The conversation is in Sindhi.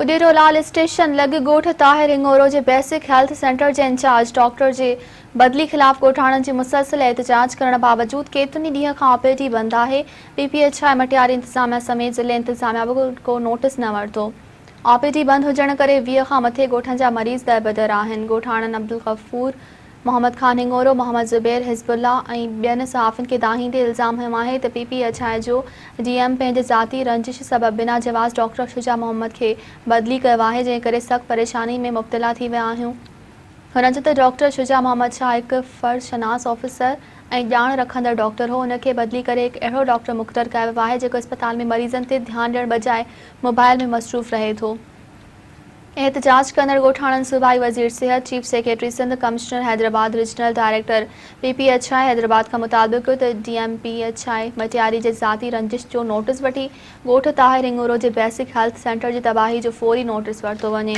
اڏيرو لال اسٽيشن لڳ ڳوٺ طاهر هڱورو جي بيسڪ هيلٿ سينٽر جي انچارج ڊاڪٽر جي بدلي خلاف ڳوٺاڻن جي مسلسل احتجاج ڪرڻ باوجود ڪيترن ئي ڏينهن کان او پي ڊي بند آهي، P P H I Matiari انتظاميا سميت ضلعي انتظاميا به ڪو نوٽيس نه ورتو. او پي ڊي بند هجڻ ڪري 20 کان مٿي ڳوٺن جا مريض دربدر آهن، ڳوٺاڻن عبدالغفور، محمد خان هڱورو، محمد زبير، حزب الله ۽ ٻين صحافين کي دانهيندي الزام هنيو آهي ته پي پي ايڇ I جو ڊي ايم پنهنجي ذاتي رنجش سبب بنا جواز ڊاڪٽر شجاع محمد کي بدلي ڪيو آهي جنهن ڪري سخت پريشاني ۾ مبتلا ٿي ويا آهيون. هنن چيو ته ڊاڪٽر شجاع محمد شاهه هڪ فرض شناس آفيسر ۽ ڄاڻ رکندڙ ڊاڪٽر هو ان کي بدلي ڪري هڪ اهڙو ڊاڪٽر مقرر ڪيو ويو آهي جيڪو اسپتال ۾ مريضن تي ڌيان ڏيڻ بجاء موبائل ۾ مصروف رهي ٿو. احتجاج ڪندڙ ڳوٺاڻن صوبائي وزير صحت، chief secretary Sindh, commissioner Hyderabad, regional director P P H I Hyderabad کان مطالبو ڪيو ته D M P H I Matiari جي ذاتي رنجش جو نوٽيس وٺي ڳوٺ طاهر هڱورو جي بيسڪ هيلٿ سينٽر جي تباهي جو فوري نوٽيس ورتو وڃي.